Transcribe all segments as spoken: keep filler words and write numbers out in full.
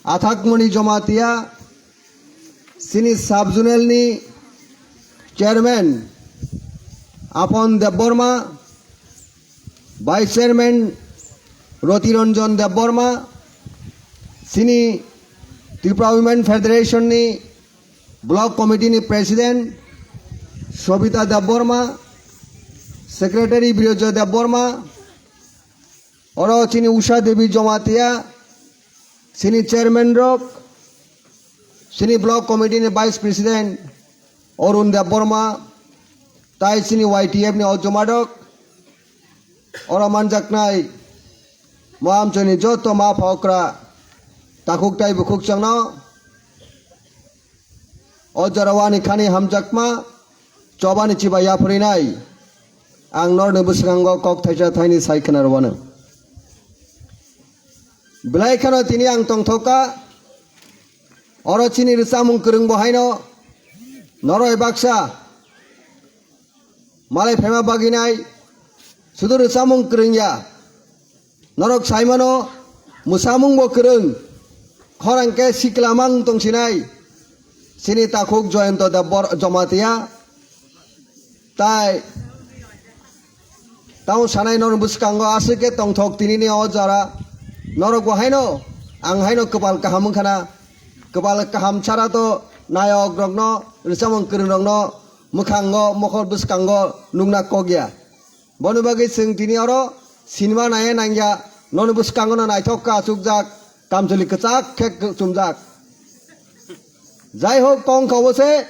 Athakmoni Jamatia, chini sub-zonal ni chairman Apon Debbarma, vice chairman Roti Ranjan Debbarma, chini Tripura Women Federation ni block committee ni president Sobita Debbarma, secretary Birojoy Debbarma, oro chini Usha Devi Jamatia, chini chairman rok, chini block committee ni vice president Arun Debbarma, tai chini Y T F ni o jomadok, oro manjaknai mo amchoni joto ma phokra takhuk tai bukhuk changno o jora wani khani hamjakma chobani chiba yaphurinai ang norni bwskango kok thaisa thaini sai khna rwano. Belai kheno tini ang tongthokka, oro chini rwchapmung kwrwng bo haino noroi baksa malai phaima baginai, sudu rwchapmung kwrwng ya. Norok saimano, mwsamung bo kwrwng, khorang khe siklamang tongsinai, chini takhuk Joyonto Debbar-, Jamatia, tai tamo sanai norok bwskango aswk khe tongthok tinini o jora, norok bo haino, ang haino kwpal kaham wngkhana, kwpal kaham sara to nayok rokno, rwchapmung kwrwng rokno, mwkhango, mokhor bwskango nukna kok ya. Boni bagwi chwng tini oro sinima naiya nangya, noni bwskango no naithok khe achukjak, kamchwlwi kwchak khe chumjak. Jai hok, kong kha obo se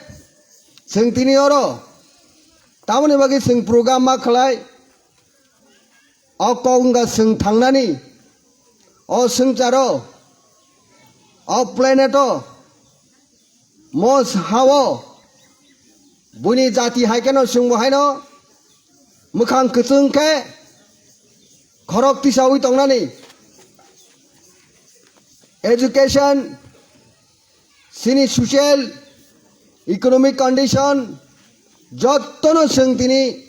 chwng tini oro tamoni bagwi chwng program ma khlai, o kok wngkha chwng thangnani, o swngcharo, o planet o, mos hao, buini jati hai kheno chwngbo haino mwkhang kwchwng khe khorok tisaui tongnani. Education, chini social, economic condition, jottono chwng tini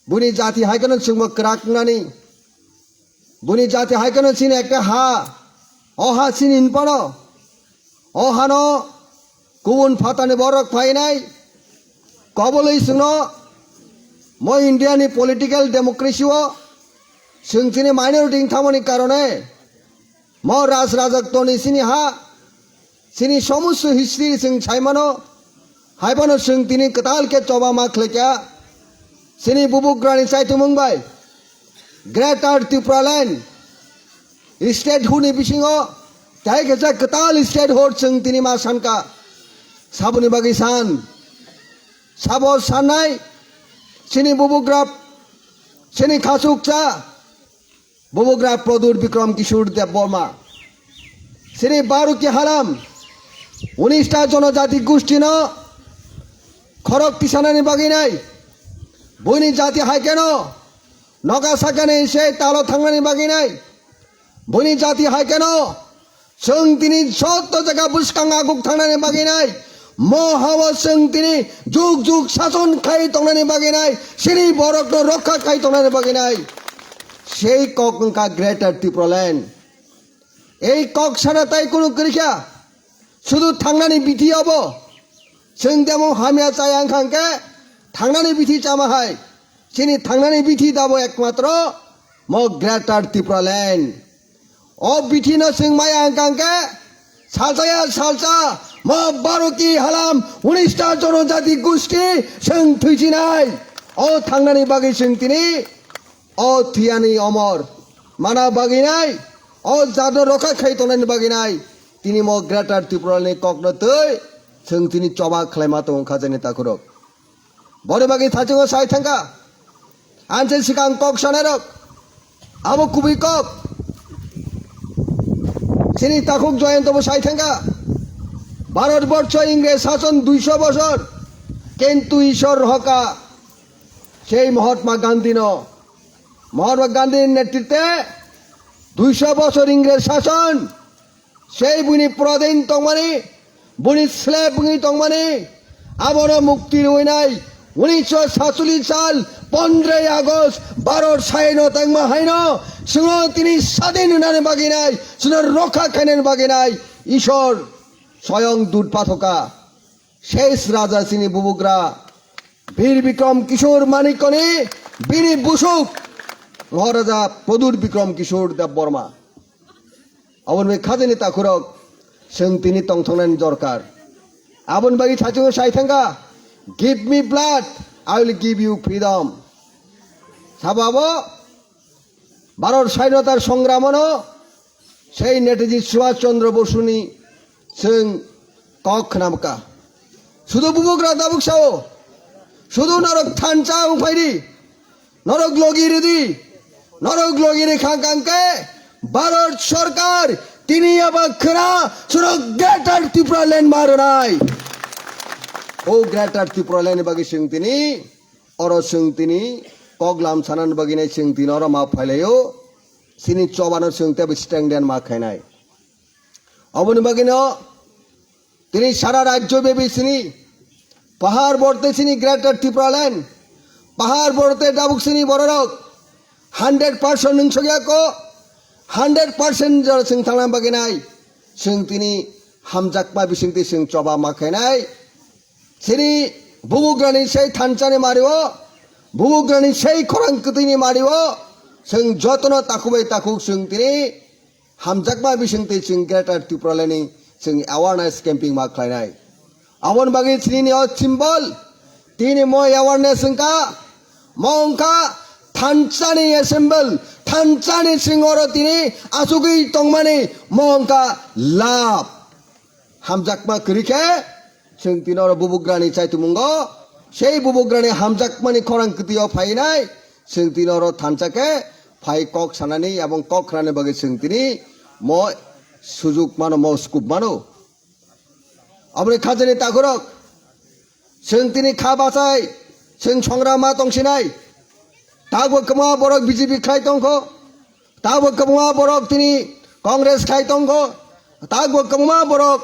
buini jati hai kheno chwngbo kwrak wngnani. Buini jati hai kheno chini ekta ha, o ha chini hinphano, o hano kubun phatani borok phainai, kobolwi chwngno mo India ni political democracy o chwng chini minority wng thamani karone mo raj rajaktoni chini ha, chini somosto history chwng saimano, haiphano chwng tini kwtal khe choba ma khlaikha. Chini bubugrani chaitumung bai Greater Tipraland statehood ni bisingo tei kaisa kwtal statehood chwng tini ma sankha. Saboni bagwi san, sabo sanai chini bubugra, chini khachuksa, Bubugra Pradyut Bikram Kishore Debbarma, chini Baruki Halam, unista jonojati gushtino khorok tisanani bagwi nai, buini jati hai kheno noga sakani se talo thangnani bagwi nai, buini jati hai kheno chwng tini joto jaga bwskang aguk thangnani bagwi nai, mo hao chwng tini jug jug sason khai tongnani bagwi nai, chini borokno rokha khai tongnani bagwi nai. Sei kok wngkha Greater Tipraland. Ei kok sana tai kunu kwrwikha, sudu thangnani bithi obo. Chwng demo hamya chaya wngkha hwnkhe thangnani bithi chama hai. Chini thangnani bithi dabo ekmatro mo Greater Tipraland. O bithi no chwng maya wngkha hwnkhe salsa ya salsa mo Baruki Halam unista jonojati gusti chwng thwisinai. O thangnani bagwi chwng tini o thwiyani omor mana bagwi nai, o jatno rokha khai tongnani bagwi nai, tini mo Greater Tipraland ni kokno twi chwng tini choba khlaima tongo khajani takhurok. Boni bagwi thachingo sai thangkha, anche sikang kok sanairok, abo kubui kok. Chini takhuk Joyonto bo sai thangkha, Bharat borsho Ingres sason duisho bosor, kintu Ishwar rohoka sei Mahatma Gandhi no. Mahatma Gandhi ni netritwe duisho bosor Ingres sason, sei buini pradhin tongmani, buini slave wngwi tongmani, abono mukti rwinai unisho satcholish sal pondroi August Bharat saino tangma haino chwngno tini sadin rwnani bagwi nai, chwngno rokha khainani bagwi nai, Ishor soyong dut pathoka, shesh raja chini bubugra, Bir Bikrom Kishore Manikyani bini busuk Maharaja Pradyut Bikrom Kishore Debbarma. Aboni bai khajani takhurok, chwng tini tongthoknani dorkar. Aboni bagwi thaichungo sai thangkha, "Give me blood, I will give you freedom." Sabo abo Bharat Swainyota Songramano sei Netaji Subhash Chandra Bosuni chwng kok khnamkha. Sudu bubugra tabuk sao, sudu norok thansa wngphaidi, norok logi ridi, norok logi rikha kangke Bharat Sarkar tini aba khna chwrok Greater Tipraland ma rwnai. O Greater Tipraland ni bagwi chwng tini, oro chwng tini kok lam sanani bagwi nai chwng tini oro ma phailaio. Chini chobano chwng tebo strengthen ma khainai. Aboni bagwino tini sara rajyo bebi chini pahar borte chini Greater Tipraland, pahar borte dabuk chini bororok hundred percent nungsogya ko, hundred percent jora chwng thangna bagwi nai chwng tini hamjakma bisingtwi chwng choba ma khainai. Chini bubugrani sei thansani mario, bubugrani sei khorang kwtwini mario, chwng jotono takhubai takhuk chwng tini hamjakma bisingtwi chwng Greater Tipralandni chwng awareness camping ma khlainai. Aboni bagwi chini o symbol, tini mo awareness wngkha, mo wngkha thansani assemble, thansani singoro tini achugwi tongmani mo wngkha love. Hamjakma kwrwi khe chwng tini oro bubugrani chaitumungo, sei bubugrani hamjakmani khorang kwtwio phainai, chwng tini oro thansa khe phai kok sanani ebong kok khnani bagwi chwng tini mo sujuk mano, mo scope mano. Aboni khajani takhurok, chwng tini kha bachai, chwng songrama tongsinai. Takbo kwbangma borok B J P khlai tongkho, takbo kwbangma borok tini Congress khlai tongkho, takbo kwbangma borok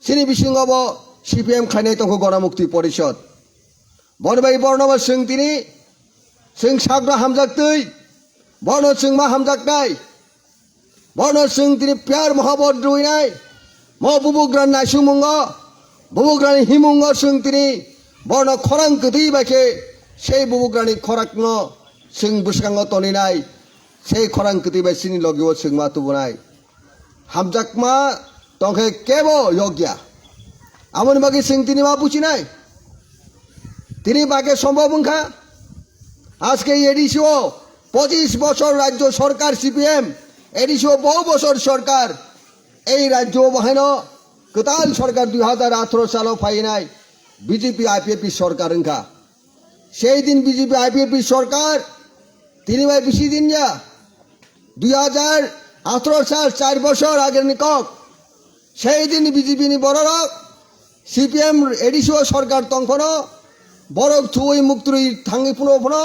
chini bisingo bo C P M khlainai tongkho, Ganamukti Porishod. Boni bai borno bo chwng tini, chwng sakno hamjaktwi, borno chwng ma hamjaknai. Bono chwng tini piyar mohabot rwinai, mo bubugrani naisingmungo, bubugrani himungo chwng tini bono khorang kwtwi bai khe sei bubugrani khorakno chwng bwskango toninai, sei khorang kwtwi bai chini logio chwng ma tubunai. Hamjakma tongkhe kebo yokya. Aboni bagwi chwng tini ma buchinai. Tini bagwi sombhob wngkha. Ajke A D C o পঁচিশ বছর রাজ্য সরকার সিপিএম, এডিসিও বহু বছর সরকার, এই রাজ্য বাহানো কোথাল সরকার দুই হাজার আঠারো সালো ফাইনাই বিজেপি আইপিএফটি সরকার ওঙ্কা। সেই দিন বিজেপি আইপিএফটি সরকার তিনি ভাই বেশি দিন যা দুই হাজার আঠারো সাল চার বছর আগের নিকক সেই দিন বিজেপি নি বড় রক সিপিএম এডিসিও সরকার তংখনো borok thuwi muktwi thangwi phano phano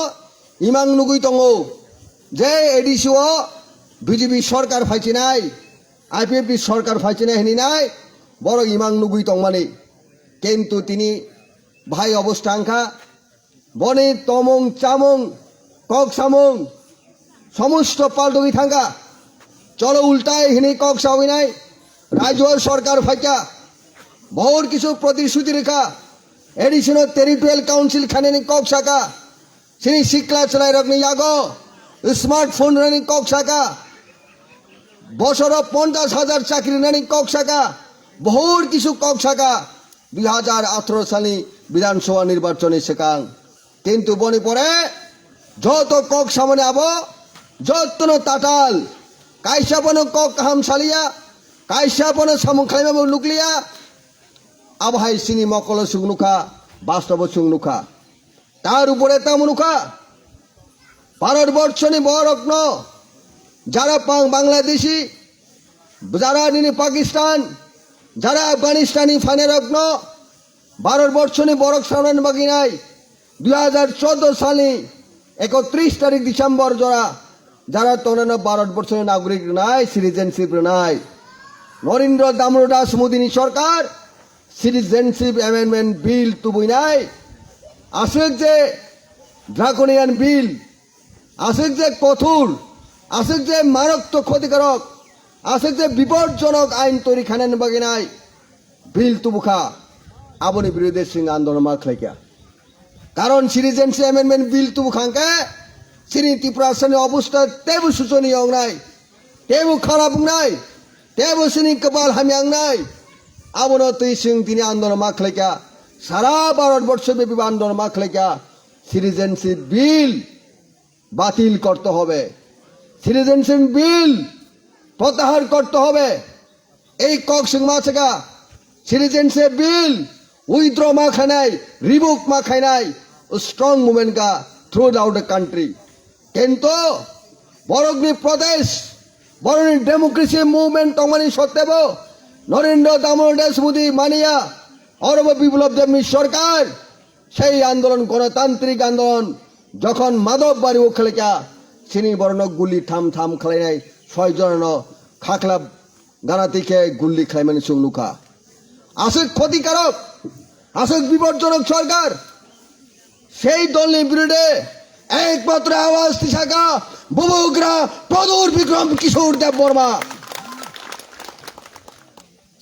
imang nugwi tongo je A D C o B J P sorkar phaichinai, I P F T sorkar phaichinai hinwi nai borok imang nugwi tongmani. Kintu tini bahai obostha wngkha, boni tomung chamung, kok samung somosto paltogwi thangkha. Cholo ultai hinwi kok sawi nai, rajyo sorkar phaikha, bahut kisu protishuti rikha, additional territorial council khainani kok saka, chini sikla chwlairokni yago smartphone rani kok saka, bosoro ponchash hajar chakri rani kok saka, bahut kisu kok saka, dui hajar atharo salni Bidhan Sabha nirbachonni swkang. Kintu boni pore joto kok samani abo jotono tatal, kaisa bono kok kaham saliya, kaisa bono samung khlaimabo nukliya. Abo hai chini mokolo chwng nukha, bastobo chwng nukha. Tar upore tamo nukha, Bharat borshoni borokno, jara pang Bangladeshi, jara nini Pakistan, jara Afghanistani phainairokno Bharat borshoni borok sanani bagwi nai dui hajar choudo salni ekotris tarik December jora jara tongnano Bharat borshoni nagorik rwnai, citizenship rwnai. Narendra Damodar Das Modini sorkar Citizenship Amendment Bill tubuinai, aswk je draconian bill, aswk je kothor, aswk je maraktok khotikarok, Aswk je bipodjonok ain toiri khainani bagwi nai bill tubukha, aboni birude chwng andolon ma khlaikha. Karon Citizenship Amendment Bill tubukha hwnkhe chini Tiprasani obostha teibo suchoniyo wngnai, teibo kharap wngnai, teibo chini kwpal hamya wngnai. Abono twi chwng tini andolon ma khlaikha, sara Bharat borsho byapi andolon ma khlaikha. Citizenship Bill বাতিল করতে হবে, সিটিজেনশিপ বিল প্রত্যাহার করতে হবে। Ei kok chwng ma swkha, citizenship bill withdraw ma khainai, revoke ma khainai, strong movement kha throughout the country. Kintu borokni protest, borokni democracy movement tongmani sottebo Narendra Damodar Das Modi maniya, orobo Biplab Debni sorkar. Sei andolon, gonotantrik andolon, jokhon Madhobbario khlaikha, chini borokno guli tham tham khlainai, soi jonano khakla ganati khe guli khlaimani chwng nukha. Aswk khotikarok, aswk bipodjonok sorkar, sei dolni birude ekmatro awaj tisakha bubagra Pradyut Bikram Kishore Debbarma.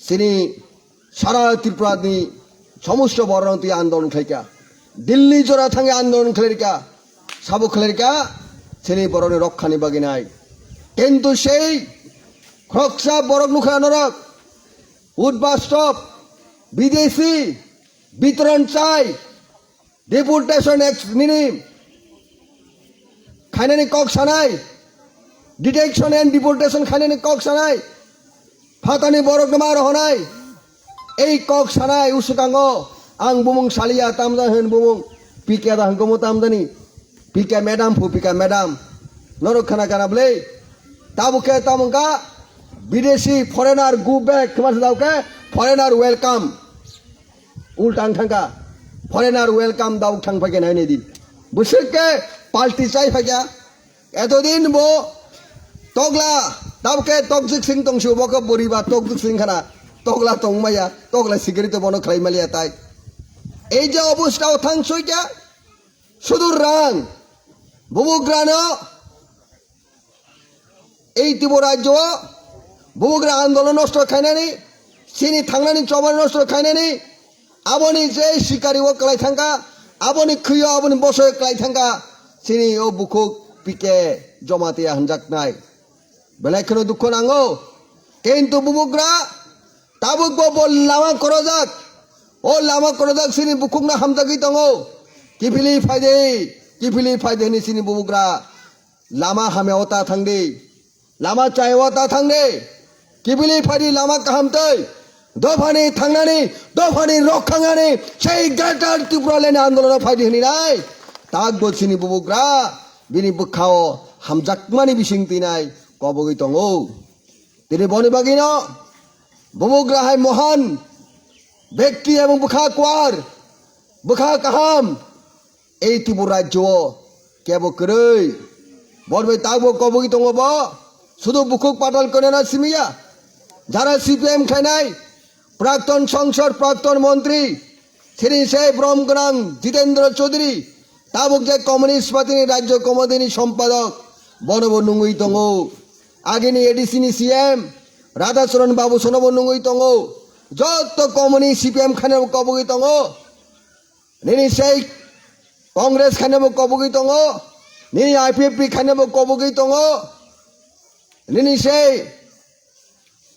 Chini sara Tripurani somosto borok twi andolon khlaikha, Delhi jora thangwi andolon khlaikha, sabo khlaikha chini borokni rokhani bagwi nai. Kintu sei khoroksa borok nukha norok, udbastop, bidesi, bitoron chai, deportation ex nini khainani kok sanai, detection and deportation khainani kok sanai, phatani borokno ma rohonai. Ei kok sanai uswkango ang bumung saliya, tamja hwn bumung, P K da hwnkomo tamjani, P K madam phu, P K madam. Norok khana kana bwlai? Tabuk khe tamo wngkha bidesi, foreigner go back, khema se daw khe foreigner welcome. Ultang thangkha, foreigner welcome daw thang phaikhe nai nai di. Bwswk khe party chai phaikha. Etodin bo tokla, tabuk khe tokjwk sing tongsi bo khe boriba tokjwk sing khana. Tokla tong maya, tokla security bono khlai maliya tai. Ei je obostha o thang soikha, sudur rang, bubugrano ei Tripura rajyo o bubugra andolon nosto khainani, chini thangnani choba nosto khainani, aboni je sikari o kwlai thangkha, aboni khwi o, aboni bosoi o kwlai thangkha, chini o bukhuk P K Jamatia hwnjaknai. Belai kheno dukho nango, kintu bubugra tabuk bo, bo lama korojak, o lama korojak chini bukhukno hamjagwi tongo, kiphilwi phaidi, kiphilwi phaidi hwnwi chini bubugra. Lama hamya o ta thang di, lama chaya o ta thang di, kiphilwi phaidi lama kaham twi. Dophani thangnani, dophani rok khangnani, sei Greater Tipraland andolono phaidi hwnwi nai. Tabuk bo chini bubugra bini bwkha o hamjakmani bising twi nai kobogwi tongo. Tini boni bagwino bubugra hai mohan bekti ebong bwkha kwar, bwkha kaham, ei Tripura rajyo o kebo kwrwi. Borbai tabuk kobogwi tongo bo, sudu bukhuk patal konena simiya. Jara C P M khlainai, prakton songsod, prakton montri, chini sei brom gwnang Jitendra Chaudhary, tabuk je Communist Party ni rajyo committee ni sompadok, bono bo nungwi tongo. Agini A D C ni C M Radhacharan Babu sono bo nungwi tongo. Jotto Communist C P M khainai bo kobogwi tongo. Nini sei Congress khainai bo kobogwi tongo, nini I P F T khainai bo kobogwi tongo, nini sei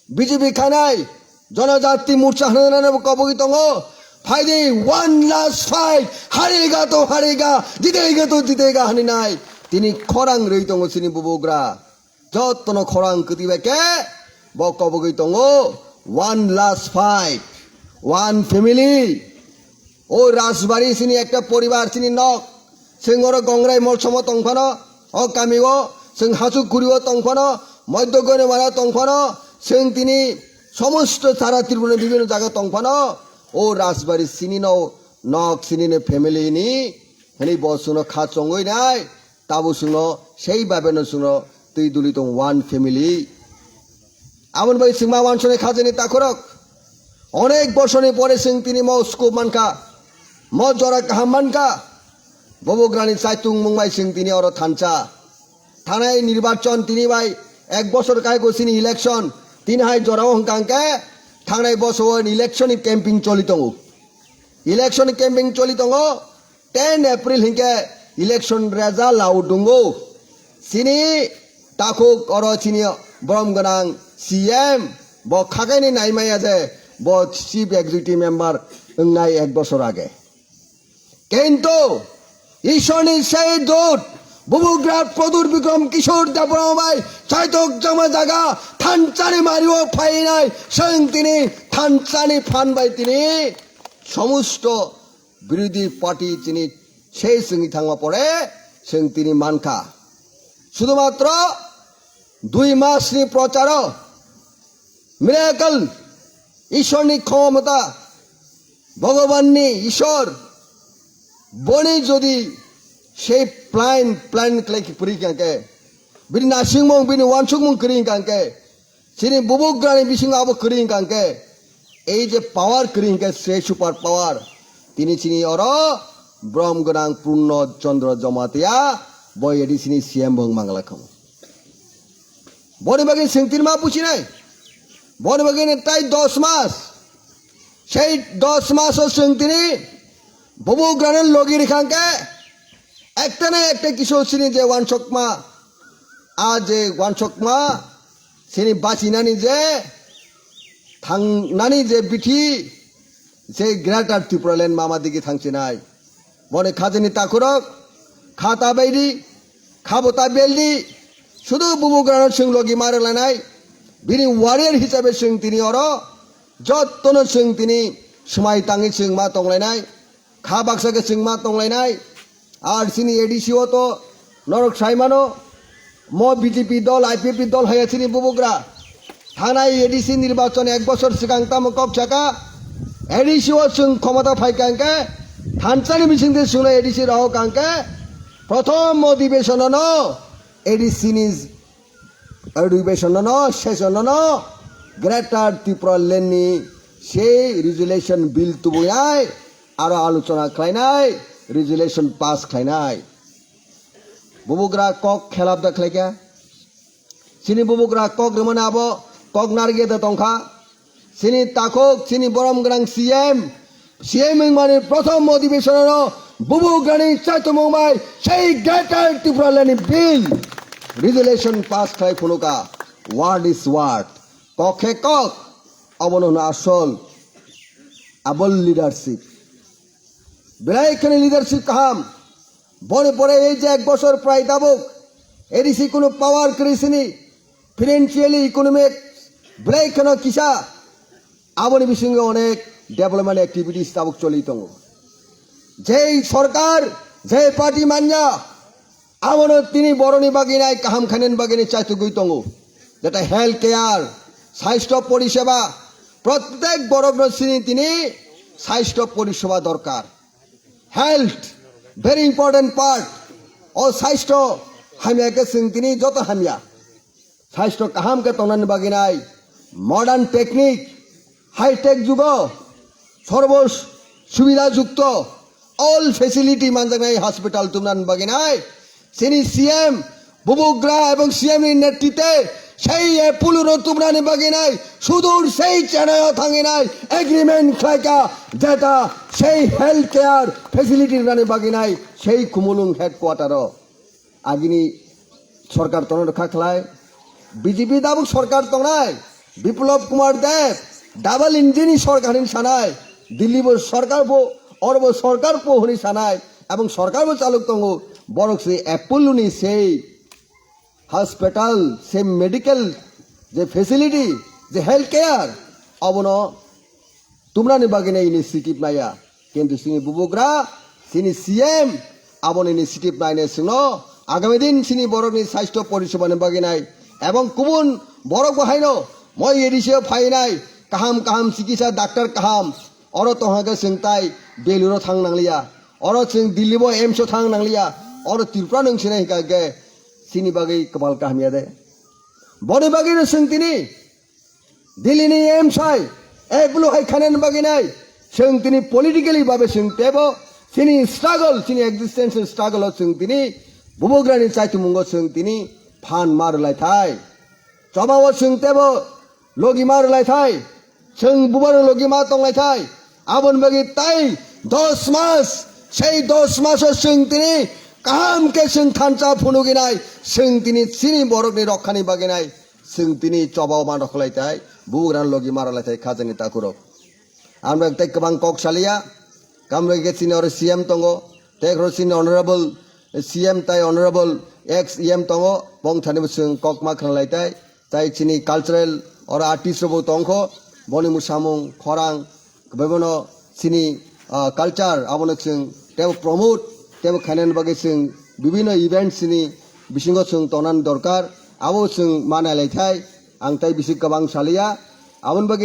B J P khainai Janajati Morcha hwnwi nai bo kobogwi tongo. Phaidi, one last fight, harega to harega, jitega to jitega hwnwi nai. Tini khorang rwi tongo chini bubugra. Jottono khorang kwtwi bai khe bo kobogwi tongo, one last fight, one family. O Rajbari chini ekta poribar, chini nok. Chwng oro Gongrai Molsomo tong phano, o kami o, chwng Hachukhuri o tong phano, Moiddo Goinamara tong phano, chwng tini somosto sara Tripura ni bibhinno jaga tong phano, o Rajbari chini no nok, chini ni family ni hwnwi bo chwngno kha chongwi nai. Tabuk chwngno sei babeno chwngno twi duli tong one family. Aboni bai chwngma wansonai khajani takhorok. Onek bosorni pore chwng tini mo scope mankha, mo jora kaham mankha. Bubugrani chaitung mungbai chwng tini oro thansa. Thanai nirbachon tini bai Ek bosor kaigo chini election, tini hai jorao hwnkha hwnkhe thangnai bosor election ni camping choli tongo. Election ni camping choli tongo, ten April hinkhe election result lao dungo. Chini takhuk oro chini borom gwnang C M bo khakaini naimaya je bo chief executive member wngnai ek bosor age. Kintu Ishorni sei dut, Bubugra Pradyut Bikram Kishore Debbarma bai chaitok jama jaga thansani mario phainai, chwng tini thansani phan bai tini somosto birodhi party tini sei chwngwi thangma pore chwng tini mankha. Sudhumatro dui masni procharo miracle, Ishorni khomota, Bhagwanni Ishor, boni jodi sei plan, plan khlai khe puri kangke, bini nasingmung, bini wansukmung kwrwi kangke, chini Bubugrani bisingo abo kwrwi kangke, ei je power kwrwi hwnkhe sei super power, tini chini oro brom gwnang Purno Chandra Jamatia, bo A D C ni C M bo wng mangla khamu. Boni bagwi chwng tini ma buchinai. Boni bagwi ni tai dos mas. Sei dos mas o chwng tini Bubugrano logi rikha hwnkhe ekta na ekta kisu chini je wansokma, a je wansokma chini bachinani je thangnani je bithi, je Greater Tipraland mama digi thangchinai. Boni khajini takhurok, kha ta baidi, kha bo ta beldi, sudu Bubugrano chwng logi ma rwlainai, bini warrior hisabe chwng tini oro, jottono chwng tini swmai tangwi chwng ma tonglainai, kha baksa khe chwng ma tonglainai, ar chini A D C o to norok sai mano, mo B J P dol, I P F T dol haiya chini Bubugra. Thanai A D C nirbachon ek bosor swkang tamo kok saka, A D C o chwng khomota phai kangke, thansani bisingtwi chwngno A D C rohok kangke, prothom odhibesonono A D C ni odhibesonono, sesonono Greater Tipraland ni sei resolution bill tubunai, aro alochona khlainai, resolution pass khlainai. Bubugra kok khelap da khlaikha. Chini Bubugra kok rwmani abo kok narwkya da tongkha. Chini takhuk, chini borom gwnang C M, C M wngmani prothom odhibesono Bubugrani chaitomung bai sei Greater Tipraland ni bill resolution pass khlai phunukha. Word is word. Kok khe kok. Abono hwno asol. Abol leadership. Belai kheno leadership kaham. Boni pore ei je ek bosor prai tabuk A D C kuno power kwrwi sini, financially, economic belai kheno kisa, aboni bisingo onek development activities tabuk choli tongo. Jei sorkar, jei party manya, abono tini boroni bagwi nai kaham khainani bagwi nai chaitugwi tongo. Jeta health care, saisto poriseba, prottek borokno sini tini saisto poriseba dorkar. Health, very important part. O saisto hamya khe chwng tini joto hamya. Saisto kaham khe tongnani bagwi nai modern technique, high tech jugo, sorbo subida jukto, all facility manjaknai hospital tumnani bagwi nai. Chini C M Bubugra ebong C M ni netrite sei Apollo no tumnani bagwi nai, sudur sei Chennai o thangwi nai agreement khlaika, jeta sei health care facility rwnani bagwi nai sei Khumulwng headquarter o. Agini sorkar tono rwkha khlai, B J P dabuk sorkar tongnai, Biplab Kumar Deb, double engine ni sorkar hinwi sanai, Delhi bo sorkar bo, oro bo sorkar bo hinwi sanai, ebong sorkar bo chalok tongo, borok se Apollo ni sei hospital, sei medical je facility, je health care, abono tumnani bagwi nai initiative naiya. Kintu chini Bubugra, chini C M, aboni initiative nainai chwngno agami din chini borokni saisto porisebani bagwi nai. Ebong kubun borok bo haino moi A D C o phainai, kaham kaham chikitsa doctor kaham, oro tongha khe chwng tai Beluro thang nangliya, oro chwng Delhi bo AIIMS o thang nangliya, oro Tripura nwng sinai hika khe chini bagwi kwbal kaham ya de. Boni bagwino chwng tini Delhi ni M S I, Apollo hai khanani bagwi nai, chwng tini politically babe chwng tebo, chini struggle, chini existential struggle o chwng tini Bubugrani chaitumungo chwng tini phan ma rwlai thai. Chobao chwng teibo logi ma rwlai thai, chwng bubar logi ma tonglai thai. Aboni bagwi tai dos mas, sei dos maso chwng tini kaham khe chwng thansa phunuginai, chwng tini chini borokni rokhani baginai, chwng tini chobao ma rwkhlai thai, bubagrano logi ma rwlai thai khajani takhurok. Amrok tei kwbang kok saliya, kamrok khe chini oro C M tongo, tei oro chini honorable C M tai honorable ex E M tongo, bongthani bo chwng kok ma khwnalai tai, tai chini cultural oro artist rok bo tongkho, boni mwsamung khorang, bebono chini, ah, culture abono chwng tebo promote, tebo khainani bagwi chwng bibino event chini bisingo chwng tongnani dorkar, abo chwng ma nailai thai, ang tai bisi kwbang saliya, aboni bagwi